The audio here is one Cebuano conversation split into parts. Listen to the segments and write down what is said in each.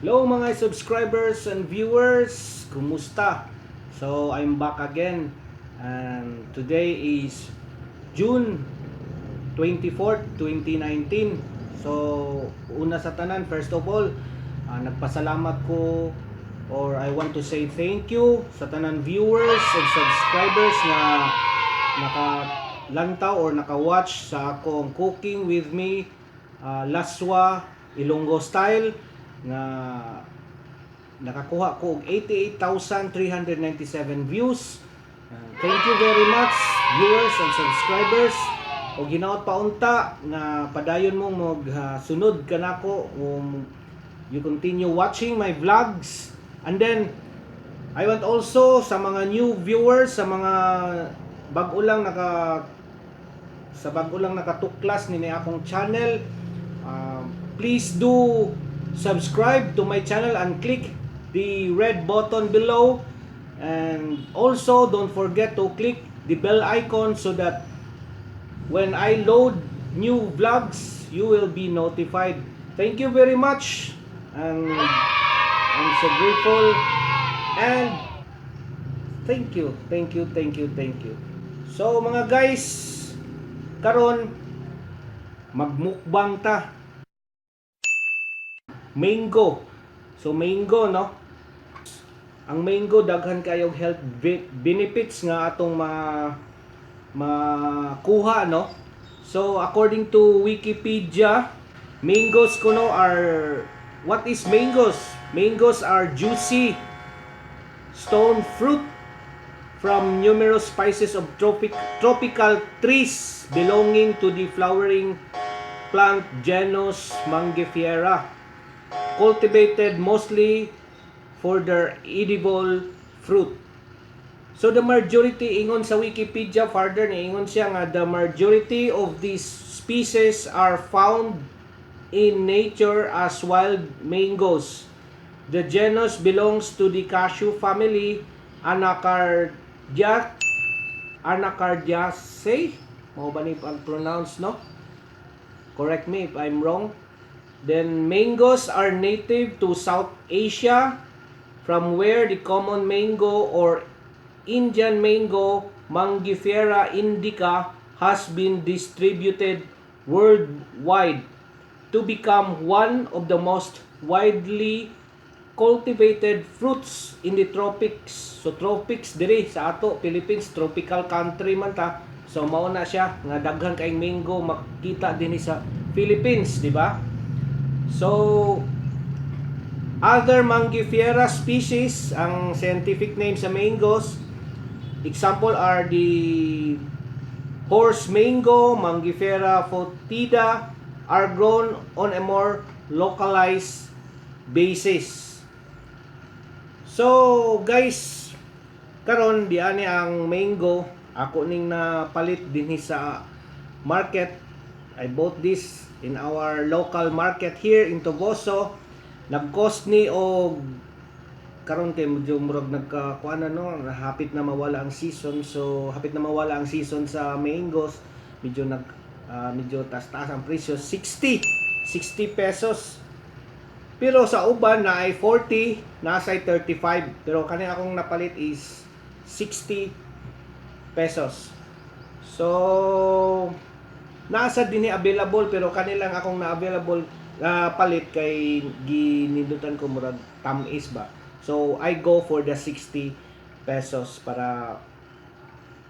Hello, mga subscribers and viewers, kumusta? So I'm back again and today is June 24th, 2019. So una sa tanan, first of all, nagpasalamat ko or I want to say thank you sa tanan viewers and subscribers nga nakalantaw or naka-watch sa akong cooking with me, Laswa Ilonggo style, nga nakakuha ko og 88,397 views. Thank you very much, viewers and subscribers. Og hinaot pa unta nga padayon mo mag sunod kanako, you continue watching my vlogs. And then I want also sa mga new viewers, sa mga bag-o lang naka sa bag-o lang nakatuklas ni akong channel, please do subscribe to my channel and click the red button below, and also don't forget to click the bell icon so that when I load new vlogs, you will be notified. Thank you very much and I'm so grateful and thank you, thank you, thank you, thank you. So mga guys, karon magmukbang ta, mango. So mango, no? Ang mango, daghan kayog health benefits nga atong ma makuha, no? So according to Wikipedia, mangoes kuno are, what is mangoes? Mangoes are juicy stone fruit from numerous species of tropical trees belonging to the flowering plant genus Mangifera, cultivated mostly for their edible fruit. So the majority, ingon sa Wikipedia further, niingon siya nga the majority of these species are found in nature as wild mangoes. The genus belongs to the cashew family Anacardiaceae. Mao ba ni pag-pronounce, no? Correct me if I'm wrong. Then mangoes are native to South Asia, from where the common mango or Indian mango, Mangifera indica, has been distributed worldwide to become one of the most widely cultivated fruits in the tropics. So tropics diri sa ato, Philippines, tropical country man ta. So mao na siya nga daghan kayong mango makita dinhi sa Philippines, di ba? So other Mangifera species, ang scientific name sa mangoes, example are the horse mango, Mangifera foetida, are grown on a more localized basis. So, guys, karon di ani ang mango ako ning napalit dinhi sa market. I bought this in our local market here in Toboso. Nag-cost ni og karon kay medyo murag nagkakuan na, no, hapit na mawala ang season. So hapit na mawala ang season sa mangoes, medyo nag medyo taas-taas ang presyo, 60 60 pesos. Pero sa uban na ay 40, nasa ay 35, pero kani akong napalit is 60 pesos. So nasa dinhi available, pero kanilang akong na available palit kay ginindutan ko, murag tamis ba. So I go for the 60 pesos para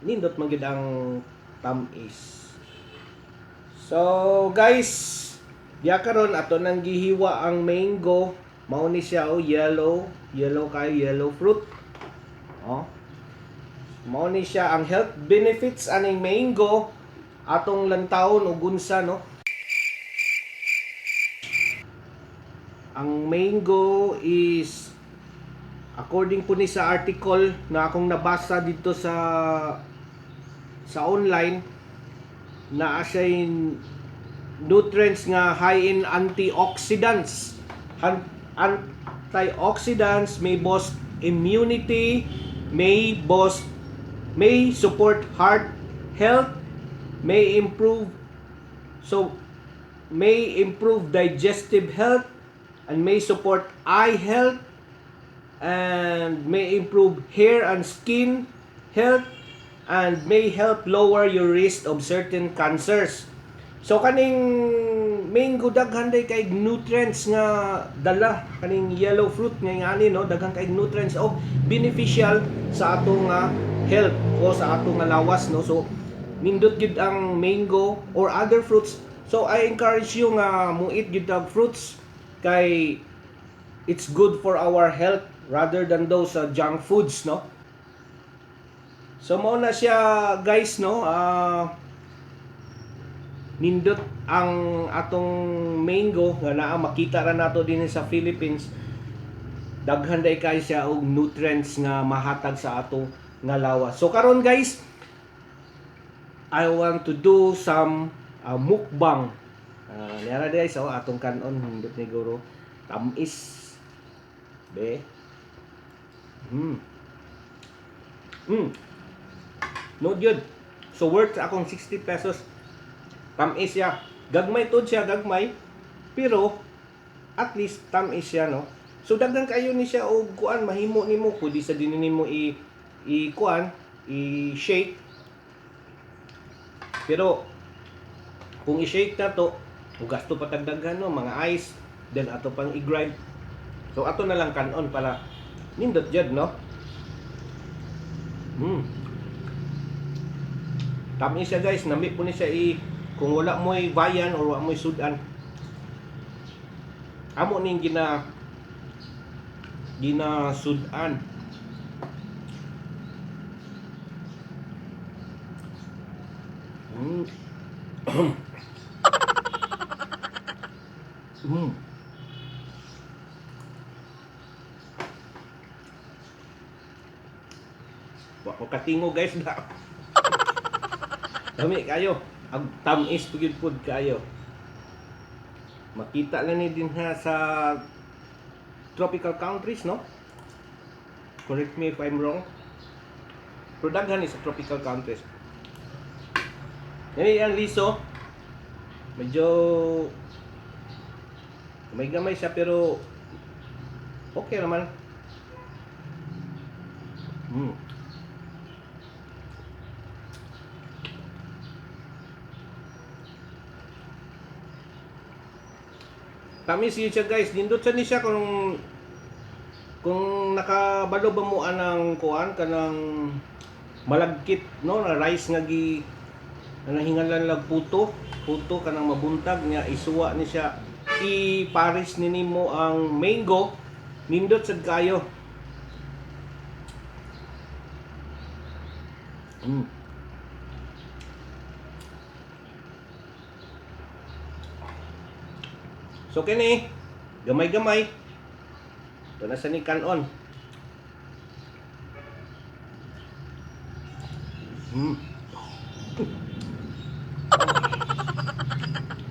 nindot man gyud ang tamis. So guys, diya karon ato nang gihiwa ang mango. Mao ni siya, oh, yellow, yellow kayo, yellow fruit. Oh. Mao ni siya ang health benefits aning mango, atong lantawon og unsa, no? Ang mango is, according po ni sa article na akong nabasa dito sa online, naa siya nutrients nga high in antioxidants. Antioxidants may boost immunity, may support heart health, may improve digestive health. and may support eye health and may improve hair and skin health and may help lower your risk of certain cancers. So kaning mango, daghan day kay nutrients nga dala kaning yellow fruit nga ingani, no? Daghan kay nutrients og beneficial sa atong nga health o sa atong nga lawas, no? So nindot gid ang mango or other fruits. So I encourage you nga mo eat gid og fruits kay it's good for our health rather than those junk foods, no? So mao na siya, guys, no? Nindot ang atong mango nga naa, makita ra nato dinhi sa Philippines. Daghan day kay siya og nutrients nga mahatag sa ato nga lawas. So karon, guys, I want to do some mukbang. Niara, guys, oh, atong kanon. Nindot ni guro, tamis be. No good. So worth akong 60 pesos. Tamis siya. Gagmay to siya, gagmay. Pero at least tamis siya, no? So daghan kayo ni siya og kuan, mahimo nimo pwede sa din nimo i kuan, i-shake. Pero kung i-shake na to, gasto pa tagdaghan, no, mga ice, then ato pang i-grind. So ato na lang kanon para nindot jud, no? Tamis siya, guys, nami po ni siya i kung wala mo'y viand or wala mo'y sudan. Amo ning gina sudan. Wa ko katingo, guys, na. Dami kayo. Ang tamis pud pud kayo. Makita lang ni din ha sa tropical countries, no? Correct me if I'm wrong. Pero daghan ni sa tropical countries. Yan ang liso. Medyo may gamay siya pero okay naman. Tamis yun siya, guys. Nindot siya ni siya kung nakabalo ba mo anang kuan, kanang malagkit, no, na rice nga gi na nahingalan lag puto puto, kanang mabuntag nga isuwa ni siya, i-pares ni nimo ang mango, nindot sad kayo. So kini gamay-gamay ito na sa ni kanon.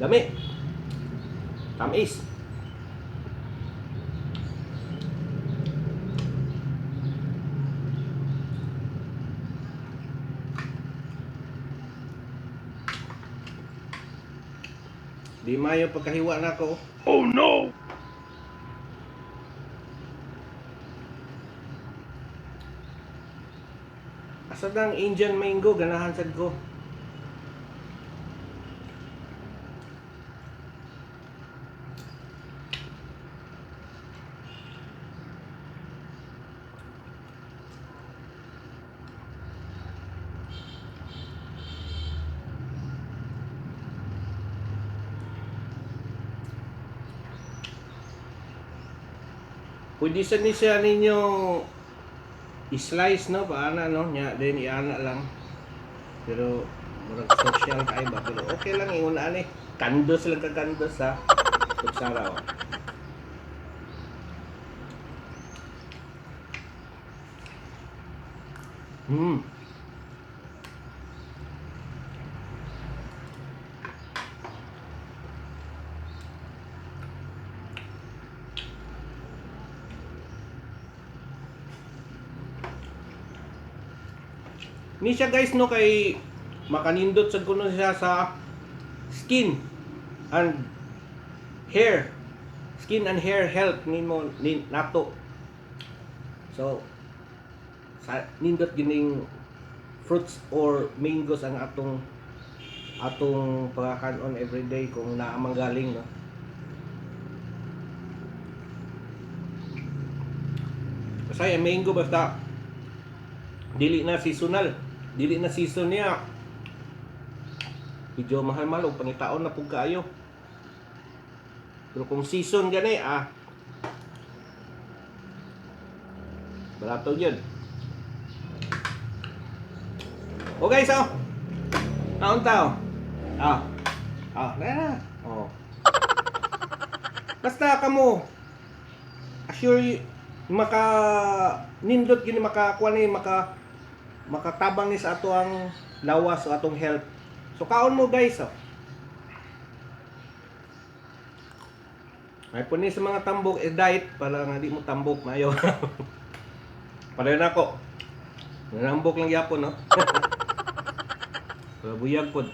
Dami. Tamis. Di mayo pagkahiwa na ako. Oh no! Asa ang Indian mango, ganahan sad ko. Pwede sa ni siya ninyo i-slice, no, paana, no, nya then iana lang. Pero murag social kay ba, pero okay lang ingon ani. Kandos lang ka, kandos ha. Kutsara, oh. Ni siya, guys, no, kay makanindot sad kuno siya sa skin and hair. Skin and hair health nimo ni nato. So sa nindot gining fruits or mangoes ang atong pagkaon everyday kung naa man galing, no. Kasi ang mango, basta dili na seasonal, dili na season niya, medyo mahal-mahal og pangitaon na pug kaayo. Pero kung season gani, barato yun. Okay, so kaon tao. Ah, na na. Oh. Basta kamo assure maka nindot gini, makakuha ni, makatabang ni sa ato ang lawas o atong health. So kaon mo, guys, oh. Ay po ni sa mga tambok eh, diet para nga di mo tambok maayo. Pareho na ako. Nanambok lang gyapon, no. Pero buyag pod.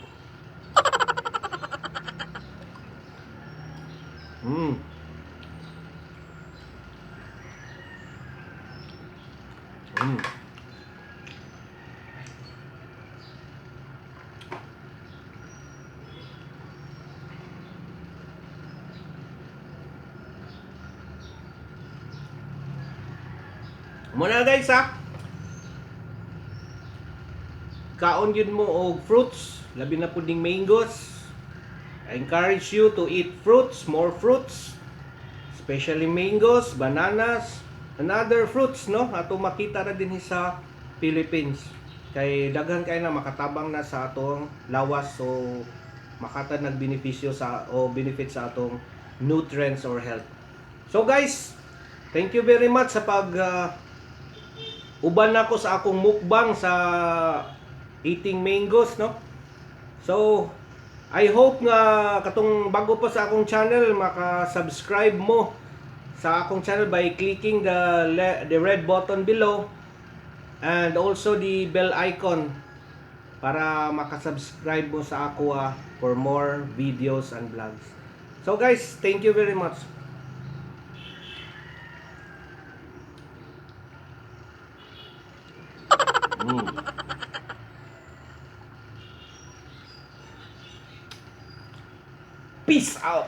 Muna, guys, ha. Kaon yun mo og fruits, labi na pud ning mangoes. I encourage you to eat fruits, more fruits, especially mangoes, bananas, and other fruits, no? Ato makita ra din sa Philippines. Kay daghan kay na makatabang na sa atong lawas, so makata nagbenepisyo sa o benefit sa atong nutrients or health. So guys, thank you very much sa pag uban nako sa akong mukbang sa eating mangoes, no? So, I hope nga katong bago pa sa akong channel, maka-subscribe mo sa akong channel by clicking the red button below and also the bell icon para maka-subscribe mo sa ako for more videos and vlogs. So guys, thank you very much. Peace out.